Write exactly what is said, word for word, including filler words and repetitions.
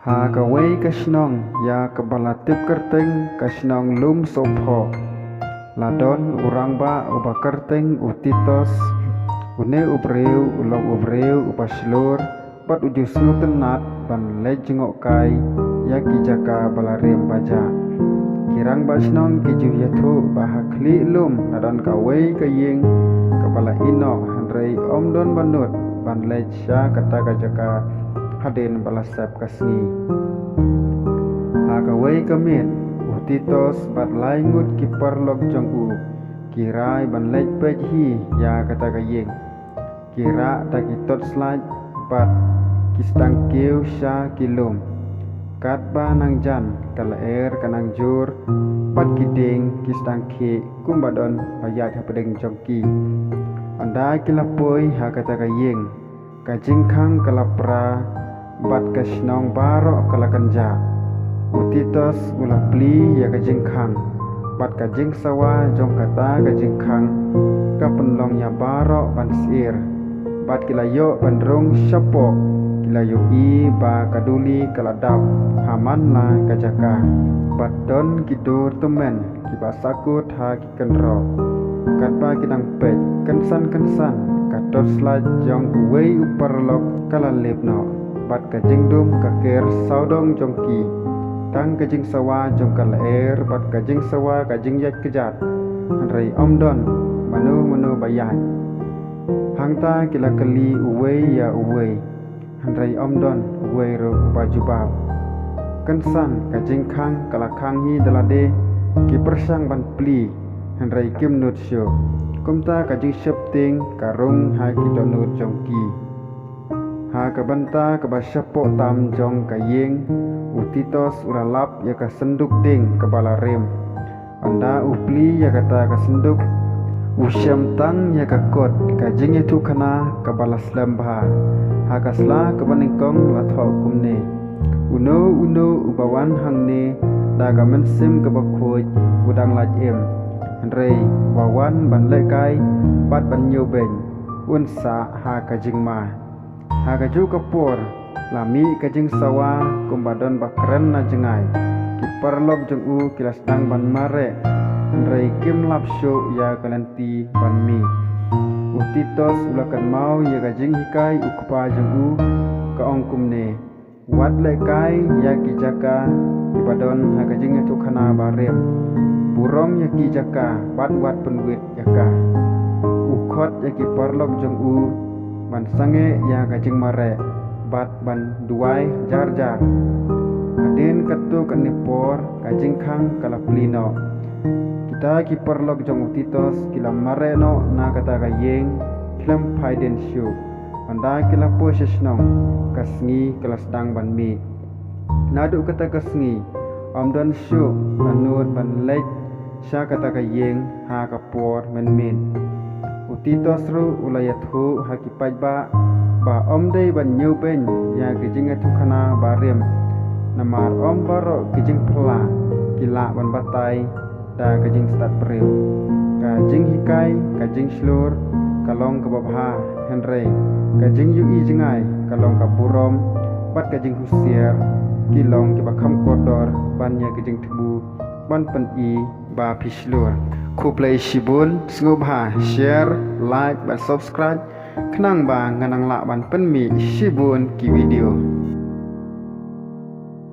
Ha kawei ka shnong ïa kaba la tip kyrteng ka shnong Lumsohphoh, la don u rangbah uba kyrteng u Titos. Une u briew u long u briew uba shlur bad u ju sngewtynnat ban leit jngohkai ïa ki jaka ba la rim ba jah. Ki rangbah shnong ki ju ïathuh ba ha khlieh lum la don kawei ka ïing kaba la ïehnoh, hynrei ym don ba nud ban leit sha kata ka jaka hadien ba la sep ka sngi. Ha kawei ka miet, u Titos bad lai ngut ki paralok jong u ki rai ban leit peit hi ïa kata ka ïing. Ki rah da ki torchlight bad ki sdang kiew sha ki lum. Katba nang jan, ka lyer ka nang jur bad ki dieng ki sdang khih kumba don ba ïaid hapdeng jong ki. Ynda ki la poi ha kata ka ïing, ka jingkhang ka la pra bad ka shnong baroh ka la kynjah. U Titos u la plie ïa ka jingkhang bad ka jingsawa jong kata ka jingkhang ka pynlong ïa baroh ban syier. Bad ki la ïoh ban rung shapoh, ki la ïohi ba ka duli ka la dap ha man la ka jaka. Bad don ki dur tymmen kiba sahkut ha ki kynroh. Katba ki dang peit, kynsan kynsan ka torchlight jong uwei u paralok ka la lip noh. Bad ka jingdum ka ker sawdong jong ki. Tang ka jingsawa jong ka lyer bad ka jingsawa ka jingïaid kjat. Hynrei ym don mano mano ba ïaid. Hangta ki la kylli uwei ïa uwei, hynrei ym don uwei ruh uba jubab. Kynsan ka jingkhang ka la khang hi da lade, ki pyrshang ban plie, hynrei kim nud shuh. Kumta ka jingsheptieng ka rung ha ki dohnud jong ki. Ha ka bynta kaba shapoh tam jong ka ïing, u Titos u la lap ïa ka synduk dieng kaba la rim. Ynda u plie ïa kata ka synduk, u shem tang ïa ka kot ka jingïathuhkhana kaba la slem bha. Ha ka sla kaba nyngkong la thoh kumne: Uno uno uba wan hangne da ka mynsiem kaba khuid u dang lait im. Hynrei uba wan ban lehkai bad ban ñiewbeiñ, un sah ha ka jingma. Ha kajuh ka por la mih ka jingsawa kumba don ba kren na jngai. Ki paralok jong u ki la sdang ban mareh, hynrei kim lap shuh ïa ka lynti ban mih. U Titos u la kynmaw ïa ka jinghikai u kpa jong u, ka ong kumne: Wat lehkai ïa ki jaka kiba don ha ka jingïathuhkhana barim. Burom ïa ki jaka bad wat pynwit ïa ka. U khot ïa ki paralok jong u ban sangeh ïa ka jingmareh bad ban duwai jar jar. Hadien katto katne por ka jingkhang ka la plie noh. Kita ki paralok jong u Titos ki la mareh noh na kata ka ïing khlem phai dien shuh. Ynda ki la poi sha shnong, ka sngi ka la sdang ban mih. Naduh kata ka sngi ym don shuh ba nud ban leit sha kata ka ïing ha ka por mynmiet. U Titos ruh u la ïathuh ha ki paidbah ba ym dei ban ñiewbeiñ ïa ka jingïathuhkhana barim. Namar ym baroh ki jingphylla ki lah ban batai da ka jingstad briew. Ka jinghikai, ka jingshlur ka long kaba bha, hynrei ka jingïohi jngai ka long ka burom, bad ka jinghusiar ki long kiba kham kordor ban ïa ka jingthmu ban pyni ba phi shlur. Khublei shibun, sngewbha share, like bad subscribe khnang ba ngan nang lah ban pynmih shibun ki video.